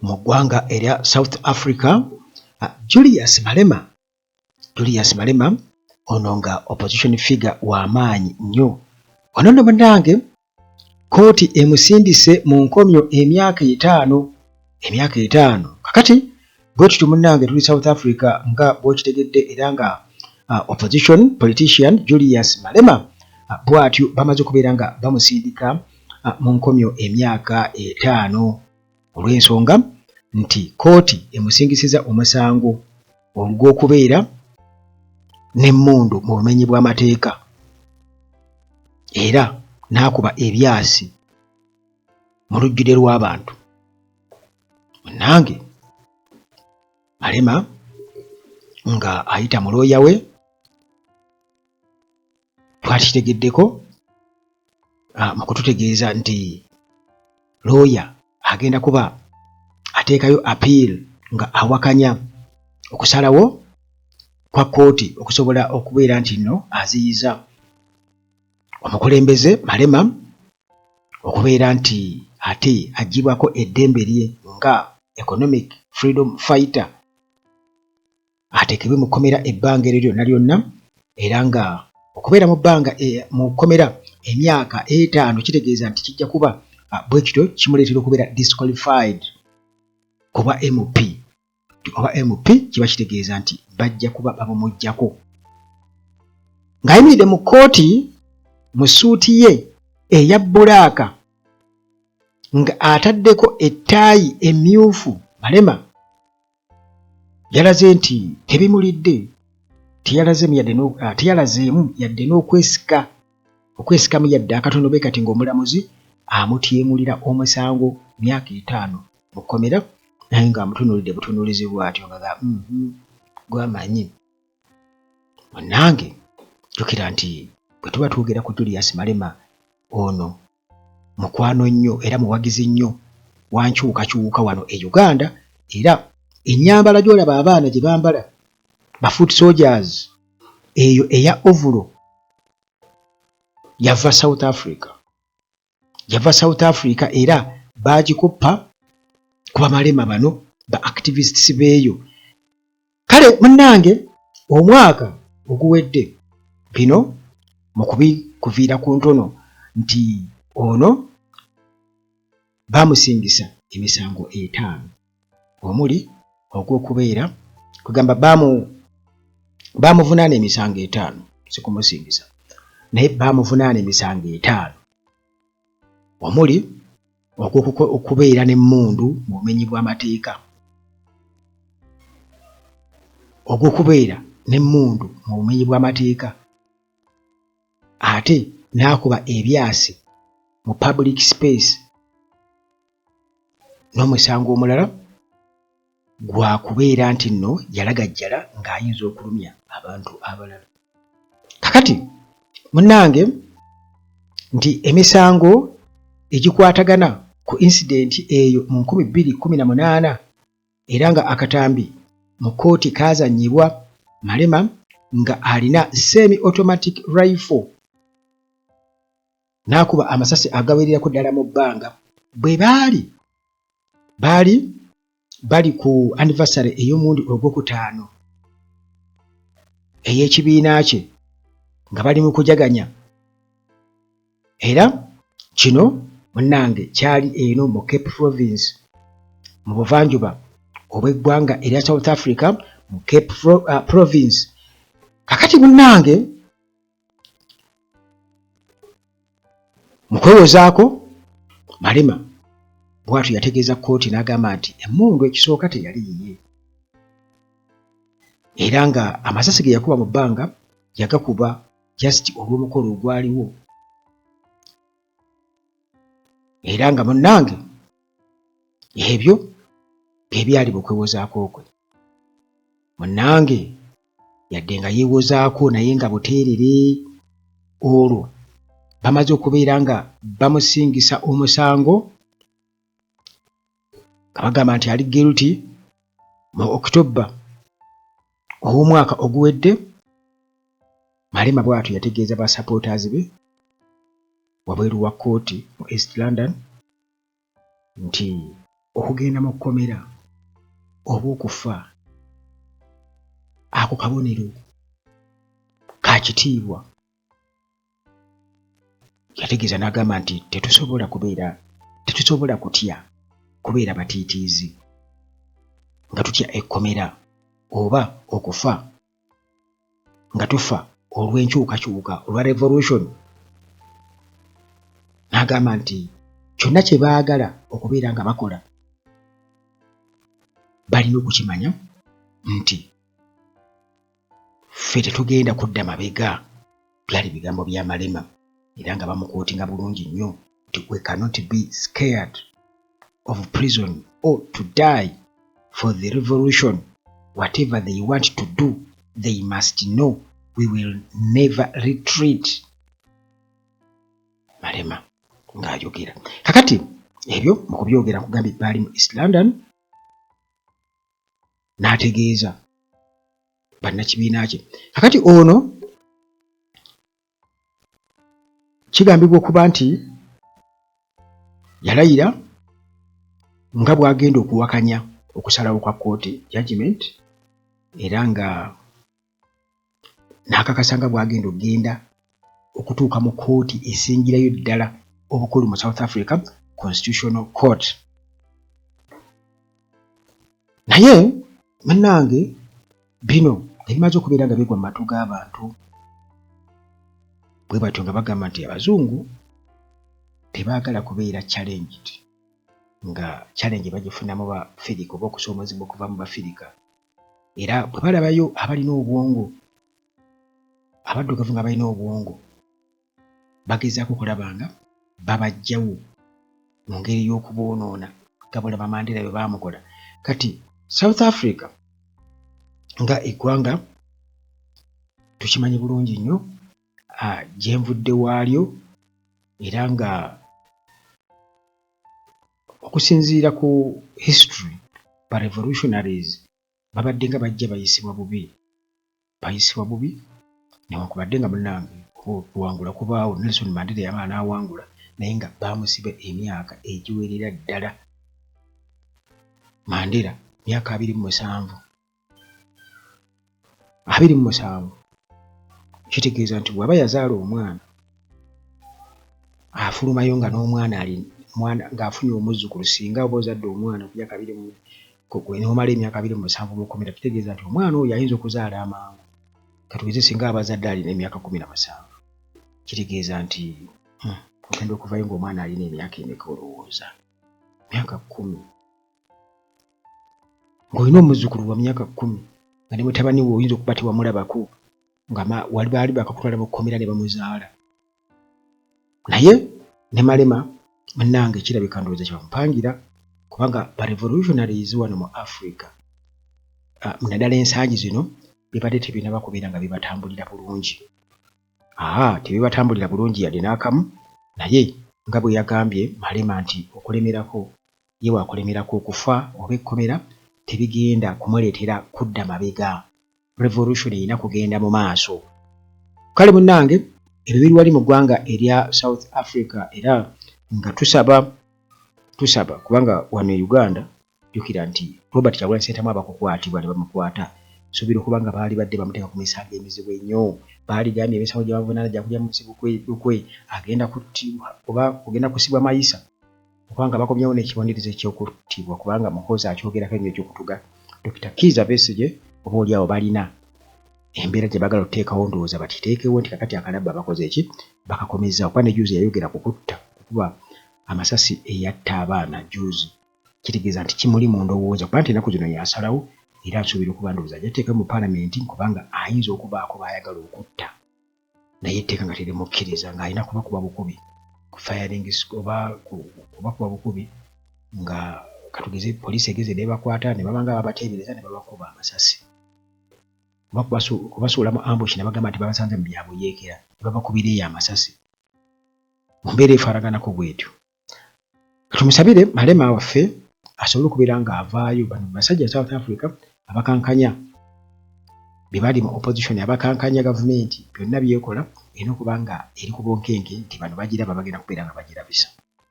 Mu ggwanga erya South Africa, Julius Malema, Julius Malema ono nga opposition figure w'amaanyi nnyo. Ono nno munnange kkooti emusindise mu nkomyo emyaka 5, emyaka 5. Kakati bwe tutyo munnange tuli South Africa nga bw'okitegedde, era nga opposition politician Julius Malema bw'atyo bamaze okubeera nga bamusindika mu nkomyo emyaka 5 olw'ensonga nti kkooti emusingisiza omusango ogw'okubeera n'emmundu mu bumenyi bw'amateeka era n'akuba ebyasi mu lujjudde lw'abantu. Munnange Malema nga ayita mu looya we twakitegeddeko mu kututegeeza nti looya agenda kuba ateekayo appeal nga awakanya okusalawo kwa kkooti okusobola okubeera nti nno aziyiza omukulembeze Malema okubeera nti ate aggyibwako eddembe lye nga economic freedom fighter, ateekebwe mu kkomera ebbanga eryo lyonna lyonna. Era nga okubeera mu bbanga mu kkomera emyaka 5 kitegeeza nti kijja kuba bwe kityo kimuleetera okubeera disqualified kuba MP oba MP, kiba kitegeeza nti bajja kuba bamumuggyako. Ng'ayimiridde mu kkooti mu ssuuti ye eya black nga ataddeko ettaayi emmyufu, Malema yalaze nti tebimulidde, teyalazeemu yadde n'okwesika okwesikamu yadde akatono bwe kati ng'omulamuzi amutyemulira omusango myaka 5 mu kkomera, naye ng'amutunuulidde butunuulizi bw'atyo nga ga gwamanyi. Munnange, jjukira nti bwe tuba twogera ku Julius Malema, ono mukwano nnyo era muwagizi nnyo wa nkyukakyuka wano e Uganda, era ennyambala gy'olaba abaana gye bambala, ba foot soldiers, eyo eya overall yava South Africa, yava South Africa, era baagikoppa ku Bamalema bano ba activists beeyo. Kale munnange, omwaka oguwedde bino mu kubikuviira ku ntono nti ono baamusingisa emisango 5 omuli ogw'okubeera kugamba baamuvunaana emisango 5, si kumusingisa, naye baamuvunaana emisango 5 omuli okubeera n'emmundu mu bumenyi bw'amateeka, ogw'okubeera n'emmundu mu bumenyi bw'amateeka ate n'akuba ebyasi mu public space, n'omusango omulala gwa kubeera nti nno yalagajjala ng'ayinza okulumya abantu abalala. Kakati munnange nti emisango egikwatagana ku incident eyo mu 2018, era nga akatambi mu kkooti kaazannyibwa Malema nga alina semi automatic rifle n'akuba amasasi agawererako ddala mu bbanga bwe baali bali ku anniversary ey'omulundi ogwokutaano ey'ekibiina kye nga bali mu kujaganya. Era kino munnange kyali eno mu Cape Province mu buvanjuba obw'eggwanga erya South Africa, mu Cape Province. Kakati munnange, mu kwewozaako Malema bw'atyo yategeeza kkooti n'agamba nti emmundu ekisooka teyali yiye, era nga amasasi ge yakuba mu bbanga yagakuba just olw'omukolo ogwaliwo. Era nga munnange ebyo bye byali mu kwewozaako kwe. Munnange, yadde nga yeewozaako, naye nga buteerere olwo bamaze okubeera nga bamusingisa omusango nga bagamba nti ali guilty mu October ow'omwaka oguwedde. Malema bw'atyo yategeeza ba supporters be wabweru wa kkooti mu East London nti Okugenda mu kkomera oba okufa ako kabonero ka kitiibwa. Yategeeza n'agamba nti tetusobola kubeera tetusobola kutya kubeera batiitiizi nga tutya ekkomera oba okufa nga tufa olw'enkyukakyuka olwa revolution. N'agamba nti kyonna kye baagala okubeera nga bakola balina okukimanya nti ffe tetugenda kudda mabega. Byali bigambo bya Malema era nga bamukootinga bulungi nnyo nti we cannot be scared of prison or to die for the revolution. Whatever they want to do, they must know we will never retreat. Malema ng'ayogera kakati ebyo mu kubyogera nkugambye baali mu East London n'ategeeza bannakibiina kye. Kakati ono kigambibwa okuba nti yalayira nga bw'agenda okuwakanya okusalawo kwa kkooti judgment era nga n'akakasa nga bw'agenda okugenda okutuuka mu kkooti esingirayo ddala obukulu mu South Africa, Constitutional Court. Naye munnange bino ebimaze okubeera nga bigwa mu matu g'abantu bwe batyo nga bagamba nti abazungu tebaagala kubeera challenged, nga challenge bagifuna mu Bafirika oba okusoomozebwa okuva mu Bafirika, era bwe balabayo abalina obwongo, abaddugavu nga balina obwongo, bagezaako okulaba nga babaggyawo mu ngeri y'okuboonoona nga bw'olaba Mandela bwe baamukola. Kati South Africa nga eggwanga tukimanyi bulungi nnyo gye nvudde waalyo, era nga okusinziira ku history ba revolutionaries babadde nga bajja bayisibwa bubi, bayisibwa bubi, newankubadde nga munnange okuwangula kubaawo. Nelson Mandela yamala n'awangula naye nga baamusiba emyaka egiwerera ddala. Mandela myaka 27, 27 kitegeeza nti bw'aba yazaala omwana afulumayo nga n'omwana ali mwana ng'afunye omuzzukulu. Singa oba ozadde omwana ku myaka abiri mu n'omala emyaka 27 mu kkomera, kitegeeza nti omwana oyo ayinza okuzaala amangu. Katugeze singa aba azadde alina emyaka 17, kitegeeza nti ogenda okuvayo ng'omwana alina emyaka emeka? Olowooza myaka 10, ng'olina omuzzukulu wa myaka 10, nga ne mutabani we oyinza okuba tewamulabako nga wali baali bakakutwala mu kkomera ne bamuzaala. Naye ne Malema munnange kirabika ndowooza kye bamupangira, kubanga ba revolutionaries wano mu Africa naddala ensangi zino bibadde tebinaba kubeera nga bibatambulira bulungi. Aa tebibatambulira bulungi yadde n'akamu. Naye nga bwe yagambye Malema nti okulemerako ye wakulemerako okufa oba ekkomera tebigenda kumuleetera kudda mabega, revolution erina kugenda mu maaso. Kale munnange ebyo biri wali mu ggwanga erya South Africa, era nga tusaba tusaba kubanga wano e Uganda jjukira nti Robert Kyagulanyi Ssentamu abakukwatibwa ne bamukwata, nsuubira okuba nga baali badde bamuteeka ku misango emizibu ennyo. Baali gambye emisango gye bamuvunaana gyakulya mu nsi lukwe, agenda kuttibwa oba kugenda kusibwa mayisa, kubanga bakomyewo n'ekibonerezo eky'okuttibwa, kubanga Muhoozi akyogerako ennyo ekyokutuga Dr. Kiiza Besigye. Oba oli awo balina embeera gye baagala okuteekawo, ndowooza bakiteekewo nti kakati akalabba bakoze eki bakakomezaawo, kuba ne juuzi yayogera ku kutta, kukuba amasasi eyatta abaana juuzi, kitegeeza nti kimuli mu ndowooza, kuba nti ennaku zino yasalawo. Era nsuubira okuba ndowooza ajja teeka mu paalamenti, kubanga ayinza okubaako baayagala okutta naye etteeka nga terimukkiriza, ng'alina kubakuba bukubi ku firing oba kubakuba bukubi, nga katugeze poliisi egeze nebakwata ne babanga babateebereza ne babakuba amasasi oba kubasuula mu ambush ne bagamba nti babasanze mu byabuyeekera ne babakubira eyo amasasi mu mbeera efaanaganako bwetyo. Tumusabire Malema waffe asobole okubeera ng'avaayo. Bano basajja South Africa abakankanya be bali mu opposition, abakankanya gavumenti byonna byekola erina okuba nga eri ku bunkenke nti bano bagiraba bagenda kubeera nga bagirabisa.